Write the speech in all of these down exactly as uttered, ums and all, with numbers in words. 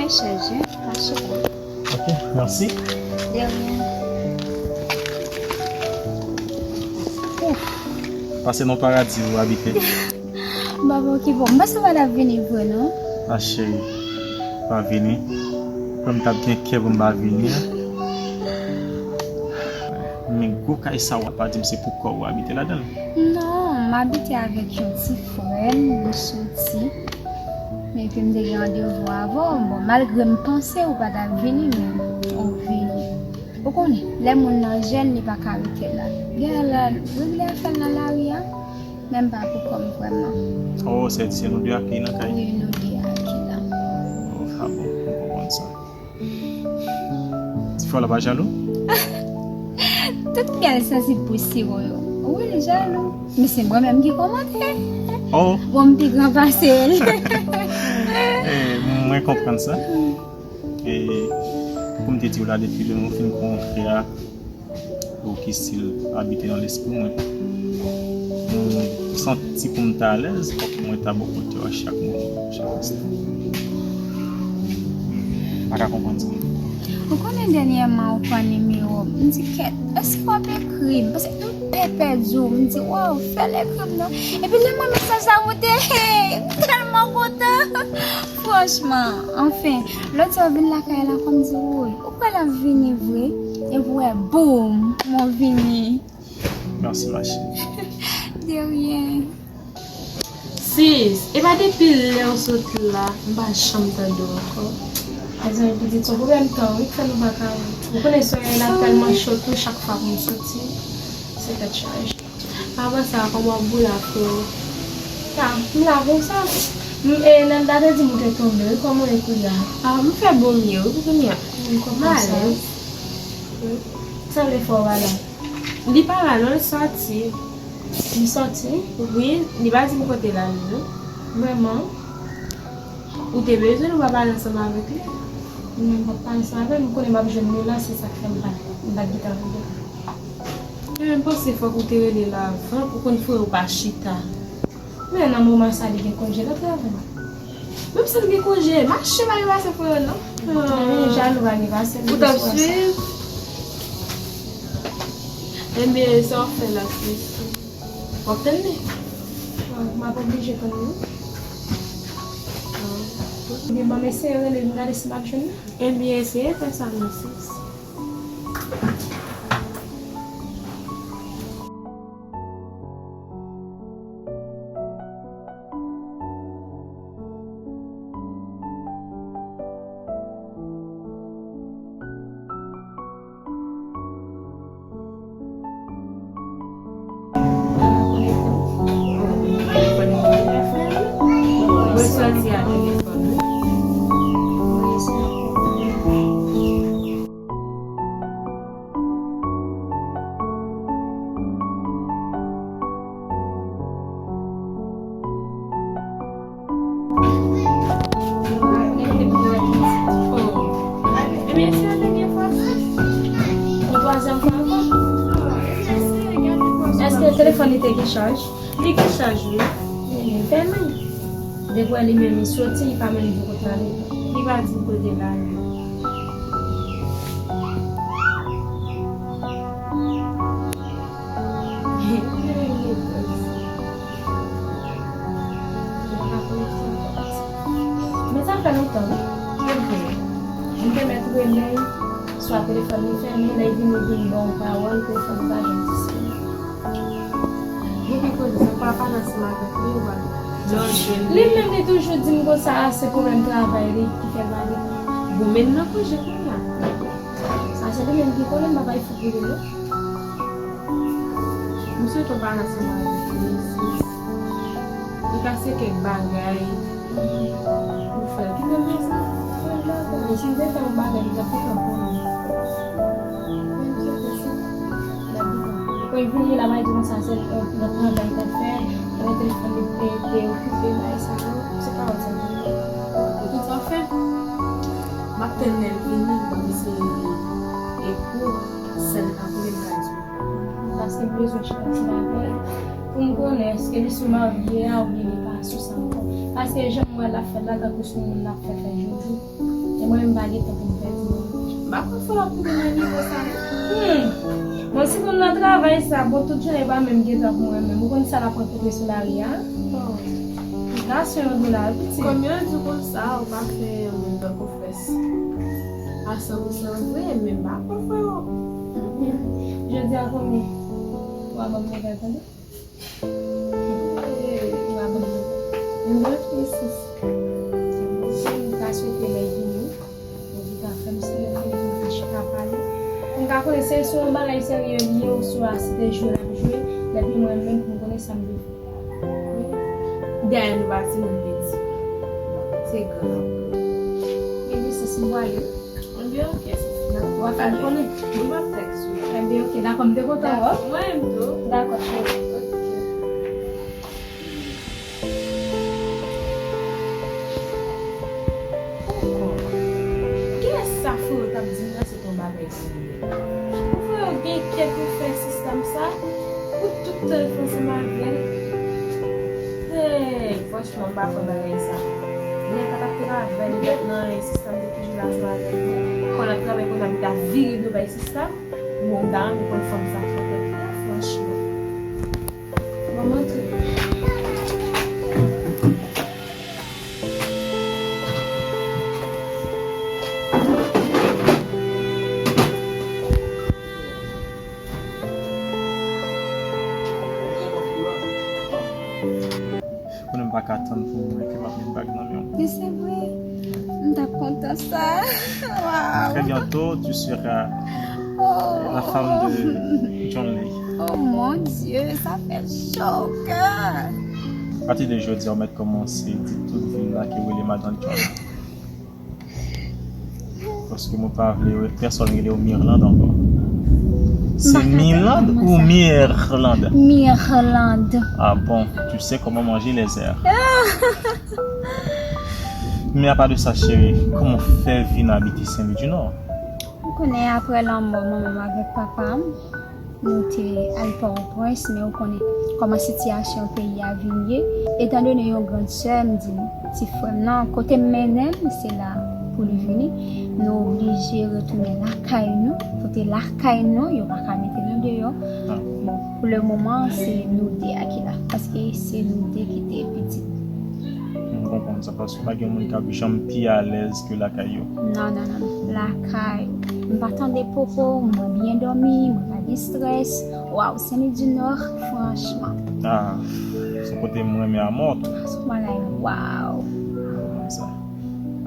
Chèche, pa chita. Ok, mèsi. De rien. Pase nan paradi ou abite. Baba, ki bon. M panse w pa t ap vini vre, non? A, cheri, pa vini. Kòm m t ap gen kè pou m pa vini, an. Men gwo kay sa w ap di m se pou kò w abite ladan l? Non, m abite avèk yon ti frè m, nou soti. Epi m te gen randevou avè w. Bon, malgre m panse ou pa t ap vini, men ou vini. Ou konnen, lè moun nan jèn, li pa ka rete la. Gen lè l regle afè l nan lari a, men m pa pou kò m vrèman. Oh, se, se nou de ak li nan kay? Wi, nou de ak li la. Oh, a bon, m konprann sa. Ti frè w la pa jalou? Tout bèl sansib pou siwo yo. Wi, l jalou. Men se mwen menm ki kòmante. Oh. Bon, m pi gran pase l. Eh, mwen konprann sa. E pou m te di w la, depi lè nou fin kontre a, ou ki still abite nan lespri mwen. M santi pou m ta alèz, fòk mwen ta bò kote w a chak moman, chak enstan. M pa ka konprann sa. Ou konnen dènyèman ou pran nimewo m, m di, "Kèt, èske w ap ekri m?" Paske m pè pèdi w, m di, "Waw, fè l ekri m non." Epi lè m wè mesaj sa moute, hey, m tèlman kontan. Franchman, anfen, lòt jou w vin lakay la, kòm di, "Woy, ou kwè l ap vini vre?" Epi w wè, boum, mwen vini. Mèsi, ma chérie. De rien. Sis, e pa depi lè w sot la, m pa janm tande w ankò. Mezanmi, pitit, se yon pwoblèm tan, wi, k fè nou pa ka wè. Ou konnen solèy la tèlman cho tou, chak fwa pou m soti, se tèt chaje. Apa sa, kòman w ap boule a, freo? A, m la konsa. M, e, Nanda te di m ou te tonbe, wi, kòman w ye kounye a? A, m fè bon m ye, wi, pou kounye a. M konprann sa. M alèz. Wi. Sanble frè w pa la. Li pa la non, li sòti. Li sòti? Wi, li pa di m kote l ale non. Vrèman? Ou te bezwen l, ou pa pale ansanm avèk li? Non, m pa t pale ansanm avè l, m konnen m ap jwenn li la, se sa k fè m pa, m pa t gentan rele. Ebyen, m panse fòk ou te rele l avan pou konn frè w pa chita. Men nan moman sa, li gen konje, l ap travay. Menm si l gen konje, mache pa gen pase frè w non. Ebyen, jalou pa gen pase l. Ou t ap swiv? Ebyen, sa w ap fè la, Sis? W ap tann li? Bon, m ap oblije tann li. Ebyen, ban m eseye rele l, m gade si m ap jwenn li. Ebyen, eseye fè sa non, Sis. Mwen sòti a telefòn wi. Ebyen, si yo te gen fòs, yon twazyèm fwa ankò. Èske telefòn li te gen chaj? Li gen chaj, wi. Ebyen, fèmen. Depi w wè li menm, li soti, li pa menm di kote l ale. Li pa di kote l ale. Men sa fè lontan, wi. Mwen te mèt rele l, swa telefòn li fèmen, lè l vini, li vin ban w pawòl, telefòn li pa janm disponib. Depi kote, se pa pale ansanm avèk li, ou pa lè w jwenn li. Li menm, li toujou di m konsa, se pwoblèm travay li ki fè l pa vini. Bon, men l nan konje kounye a. Sa se li menm ki konnen, m pa bay fout li non. M swete w pale ansanm avèk li, Sis. Li ka se kèk bagay pou fè l. Kite m nan sa. Men si m te fè yon bagay, li t ap gentan konnen. Men m swete, Sis. Li ap gentan. Pou l vini la, m a di konsa, se yon, yon travay li t ap fè. Lè telefòn li te, te okipe, bagay sa yo, se pawòl sa l te di. Tout sa w fè, m ap tann lè l vini, pou m se, e pou sèl ka konnen m ka di. Paske m bezwen chita ansanm avè l pou m konnen èske li sou marye a oubyen li pa sou sa ankò. Paske jan m wè l ap fè l la, tankou se yon moun l ap fè fè joujou. E Mwen, m pa gen tan pou m pèdi, non. M pa konn fè w ap rive nan nivo sa, non. Hmm. Bon, si konn nan travay sa, bon, tout jounen pa menm gen tan pou mwen menm. Ou konn sa l ap rankontre sou lari a? Bon. Gason yo dou la, wi, pitit. Kòm yo di konsa, ou pa fè yon moun tankou fès a san pou san vre, men m pa konn fè w. Jodi a konbyen? Ou a ban m nouvèl, tande? Ou a ban m nouvèl. M byen, sis. M ta swete lè vini. Ou di ka fè m silans, m chita pale. Pou m ka konnen si se yon bagay serye li ye oswa se te jwe l ap jwe, epi mwen menm pou m konnen sa m dwe fè. Dèyè nou pa timoun piti. Se gran. Epi se si m pwale. Ebyen, oke, sisi. W a fè m konnen. Mwen p ap tèks ou. Ebyen, oke, dakò, m te kontan wè w. Mwen menm tou. Dakò, cheri. Kiyès sa frè w t ap di m nan se t yon bagay serye? Ou frè w gen kè pou fè sistèm sa? Ou tout tan ret ansanm avè l? Hey, franchman, m pa kwè bagay sa. Lè m pa t ap travay, m t nan sistèm, m te toujou la ansanm avè l. Kòm l ap travay, kounye a m ta vire do bay sistèm. Bon, m ta renmen konn fanm sa fè tèt li a, franchman. Bon, m antre. Konnen m pa ka tann pou mwen ke m ap met bag nan men w. Men se vre. M t ap kontan sa. Wow. Très bientôt, tu seras la femme de John Lay. Oh mon Dieu, ça fait chaud au cœur. Apati de jodi a, w mèt kòmanse di tout vil la ke w rele madan John. Paske mwen pa vle pèsonn rele w Mirlande ankò. C'est Mirlande ou Mirlande? Mirlande. Ah bon, tu sais comment manger les heures. Mais à part de ça, chérie, kòman w fè vin abite Sen Lwi di Nò? Ou konnen apre lanmò manman m avèk papa m, nou te al Pòtoprens, men ou konnen kòman sitiyasyon peyi a vin ye. Etandone yon grann sè m di m, ti frè m nan, kote m mennen l, se la pou li vini. Nou oblije retounen lakay nou, kote lakay nou, yo pa ka mete nou deyò. Bon, pou le moman, se nou de a ki la, paske se nou de ki te pitit. M konprann sa, paske pa gen moun k ap janm pi alèz ke lakay yo. Non, non, non, non. Lakay. M pa tande poko, mwen byen dòmi, mwen pa gen strès. Waw, Sen Lwi di Nò, franchman. Ah, se kote m renmen amò tou. Franchman, like, waw. M konprann sa.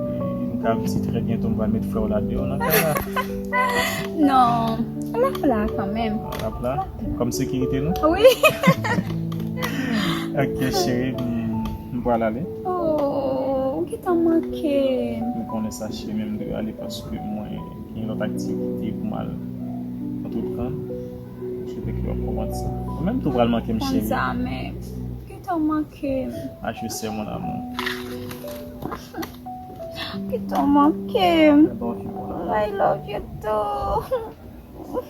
E m ka di trè byento m va met frè w la deyò nan kay la. Non, l ap la kanmenm. L ap la? Kòm sekirite nou? Wi. Ok, cheri, m, m pral ale. Oh, ou gentan manke m. M konnen sa, cheri, men m dwe ale paske mwen gen lòt aktivite pou m al antreprann. M swete ke w ap konprann sa. Ou menm tou pral manke m, cheri. Konn sa, men ou gentan manke m. Ah, je sais, mon amour. Ou gentan manke m. I love you too. Hmm.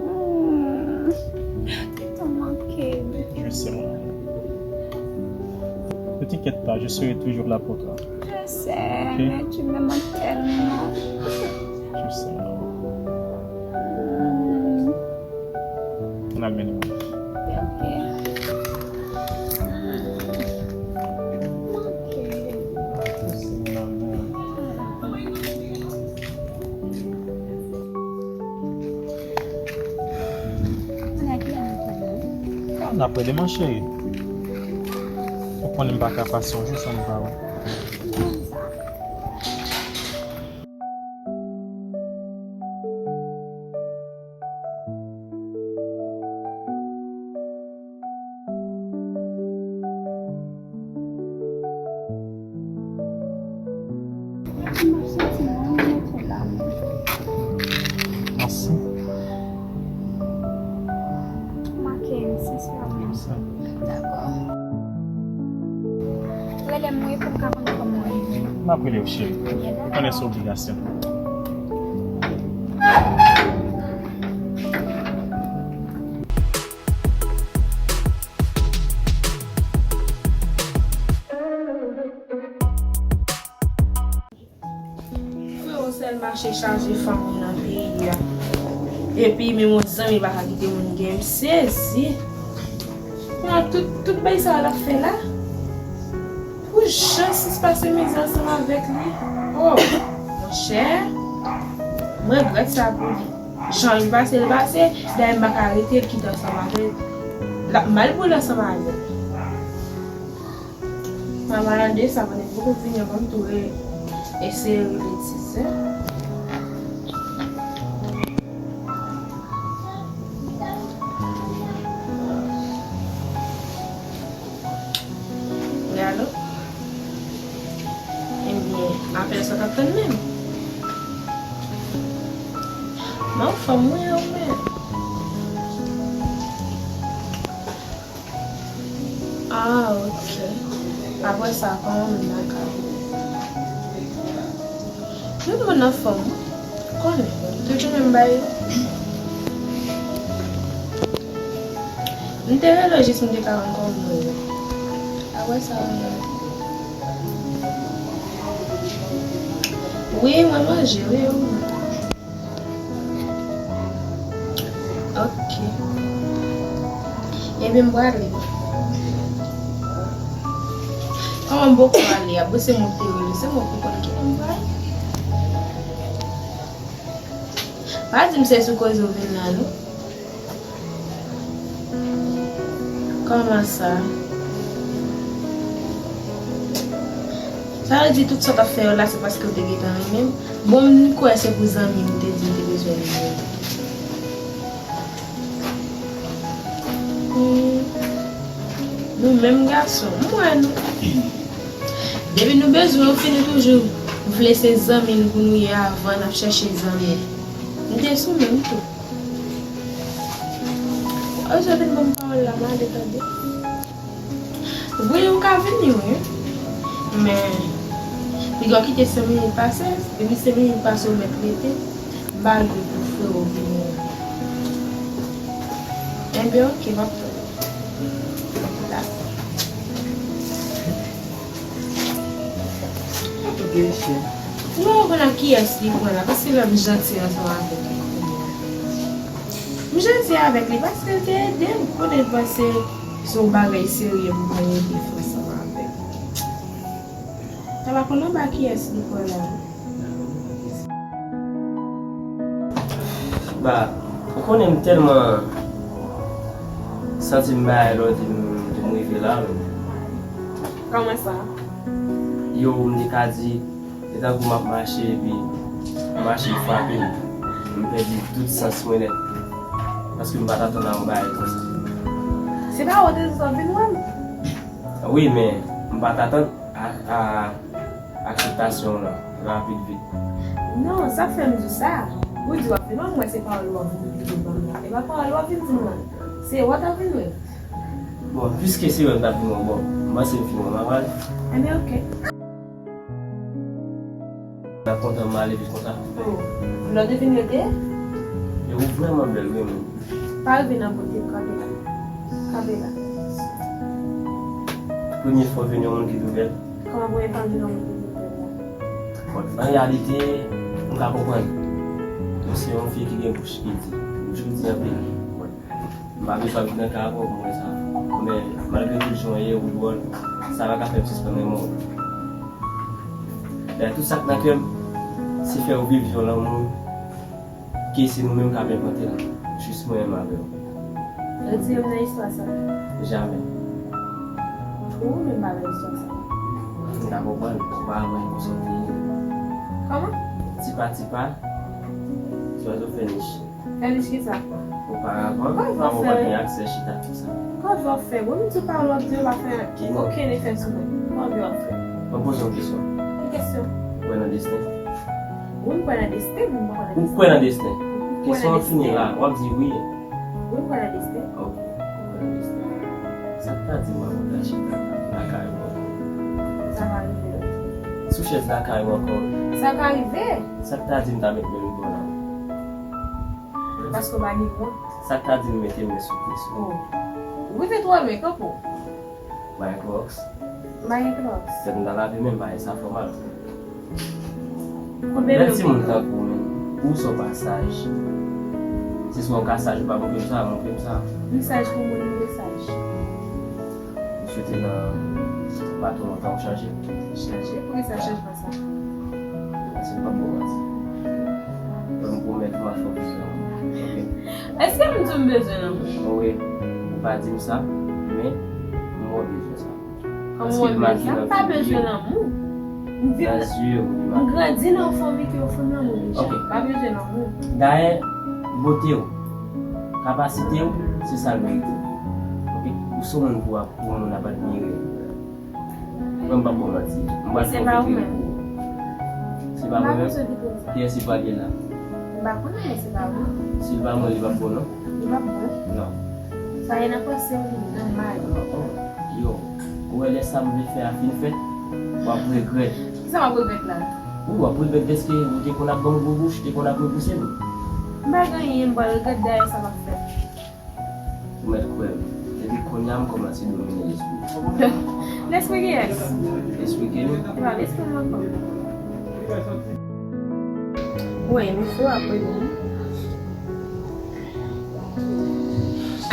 Ou gentan manke m. Je sais, mon amour. Ne t'inquiète pas, je serai toujours là pour toi. Je sais, mais tu m'aimes tellement. Je sais, mon amour. Hmm. Ann al mennen mwen. Ok. Hmm. Ok. Kounye a ki lè n ap prale? Ah, n ap prale, mon cheri. Ou konnen m pa ka pase yon jou san m pa wè. Mèsi. Manke m, sensèman. Dakò. Rele m wi pou m ka konn kòman w ye. M ap rele w, cheri. Ou konnen se obligasyon. Mache chaje fanm nan peyi a. Epi menm yon zanmi pa ka kite moun gen, m sezi. Nan tout, tout bagay sa l ap fè la. Pou jan sis pase mizè ansanm avèk li. Oh, monchè. M regrèt sa pou li. Jan li pase, l pase. Dayè m pa ka rete l kite ansanm avè l. L ap mal pou l ansanm avè l. Mama la de sa, mwen poko vini ankò, m tou re eseye rele Tizè. Wi, alo? Ebyen, apèl sa t ap tann menm. Mwen anfòm, wi, e ou menm? Ah, ok. Apre sa, kòman moun nan ka ye? Tout moun anfòm, wi. Konnen, toujou menm bagay. M te rele w jis m te ka rann kòman w ye. Apre sa, mwen menm. Wi, mwen manje, wi, wi. Ok. Ebyen, m prale. Kòman m poko ale a? Bon, se mwen ki te rele, se mwen ki konn ki lè m prale. Pa di m se sou koze w vin la, non. Kòman sa? Sa vle di tout sa w t ap fè yo la, se paske w te gentan renmen m? Bon, m kwè se pou zanmi m te di m te bezwen li menm. Hmm. Nou menm gason, m wè nou. Depi nou bezwen, ou fini toujou vle se zanmi n pou nou ye avan, n ap chèche zanmi. M te sou menm tou. Ou bezwen vin ban m pawòl la, m ale tande. Wi, ou ka vini, wi. Men, piga w kite senk minit pase, depi senk minit pase, ou mèt rete. M pa vle pou frè w vini. Enben, ok, m ap tann. Dakò. Ou pa konn ak kiyès li pran la, paske lè m janti ansanm avèk li kounye a. M janti avèk li paske l te ede m. Kote l panse se yon bagay serye m pran ede fè ansanm avè l. Sa pa konn anba kiyès li pran la. Ba, ou konnen m tèlman santi m bagay lè w di m, di m rive la, menm. Kòman sa? Yo, m te ka di, se tankou m ap mache, epi mache frape m. M pèdi tout sans mwen nèt. Paske m pa t atann a yon bagay konsa. Se pa ou te di w t ap vin wè m? Wi, men m pa t atann a, a akseptasyon w lan rapid vit. Non, sa k fè m di w sa. Ou di w ap vin wè m, mwen se pawòl ou ap vin pito ban m la. E pa pawòl ou ap vin di m lan. Se wè w t ap vin wè. Bon, piske se wè m t ap vin wè w, bon, m panse m fin wè w, m ap ale. Ebyen, ok. Nan kontan m ale vit konsa. Oh, lè w te vin rete? E ou vrèman bèl, wi, men. Pa rive nan kote m, kanpe la. Kanpe la. Premye fwa w vin yon moun ki twouve l. Kòman premye fwa m vin yon moun ki twouve l la? Bon, an reyalite, m ka konprann. Ou se yon fi ki gen bouch ki di. Ou toujou di anpil. Bon. M pa bezwen abite nan kay avè w pou m wè sa. Men, malgre tout jan w ye, ou dwòl, sa pa ka fè m sispann renmen w. Dayè, tout sa k nan kè m, se fè w viv yon lanmou ke se nou menm k ap envante l. Jis mwen menm avè w. Retire m nan istwa sa. Jamè. Ou menm pa nan istwa sa. M ka konprann, oparavan e konsa w te ye. Kòman? Tipa tipa, zwazo fè nich. Fè nich kisa? Oparavan, m pa konprann gen aksè chita tout sa. Kòman w ap fè? Bon, m di w pawòl w ap di yo pa fè okenn efè sou mwen. Kòman w ap fè? Mwen poze yon kesyon. Ki kesyon? Ou kwè nan desten? Wi, m kwè nan desten, men m pa kwè nan desten. Ou kwè nan desten? Kesyon an fini la, w ap di wi. Wi, m kwè nan desten. Ok, ou kwè nan desten. Sa k ta di m pa konn ta chita lakay ou ankò? Sa ka rive. Sou chèz lakay ou ankò? Sa ka rive. Sa k ta di m ta met men m bò la? Paske w pa gen wont. Sa k ta di m mete men sou pye sou ou? Oh. Ou rive twò lwen, kanpe w. Bay klòks. Bay klòks. Tèt m ta lave men m pa gen sa fòmal. Bèl timoun tankou w, Ou se yon pa saj. Se swa ou ka saj ou pa montre m sa, montre m sa. M saj pou moun, m te saj. M swete nan pa twò lontan ou chanje. Chanje? Poukisa chanjman sa? Paske m p ap ba w manti. Mwen m pwomèt ou m ap fè w bezwen. Ok? Èske m di w m bezwen lanmou? Wi, ou pa di m sa, men m wè w bezwen sa. Kòman w wè m bezwen sa? M pa bezwen lanmou. M viv nan, m grandi nan yon fanmi ki ofri m lanmou deja. Ok. M pa bezwen lanmou. Dayè, bote w, kapasite w, se sa l merite. Ok? Ou se yon moun pou ap, pou yon moun ap admire. Mwen m p ap ba w manti. M pral fè yon vide pou ou. Se pa ou menm? M pa bezwen vide sa. Kiyès ki pral gen la? M pa konnen, men se pa mwen. Si l pa mwen, li p ap bon, non? Li p ap bon. Non. Sa e nan panse w li, nan may. Oh, yo, ou wè lè sa m vle fè a fin fèt, w ap regrèt. Kisa m ap regrèt la? Wi, w ap regrèt dèske ou te konn ap ban m gwo bouch, te konn ap repouse m. M pa gen anyen m pral regrèt dèyè sa m ap fè. Ou mèt kwè m. Depi kounye a m kòmanse domine lespri. Lespri kiyès? Lespri Kenny. E pa lespri m ankò. Wi, men frè w ap rele m.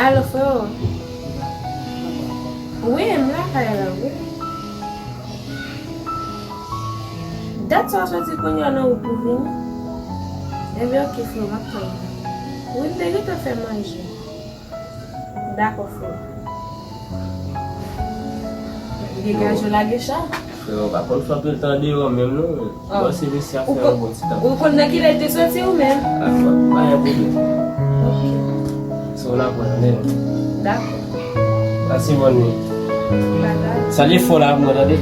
Alo, frè w. Wi, m lakay la, wi. Dat sa w soti kounye a nan wout pou vini? Ebyen, oke, frè, m ap tann ou. Wi, m te gentan fè manje. Dakò, frè. Degaje w lage cha. Frè, ou pa konn fè anpil tan deyò menm, non. Ah. Bon, se mesye ap fè yon bon ti tan. Ou konn nan kilè l te soti ou menm? Ah, pa, pa gen pwoblèm. Ok. Se yon aprann, tande. Dakò. Pase bòn nuit. Bye bye. Salye fò la pou mwen, tande.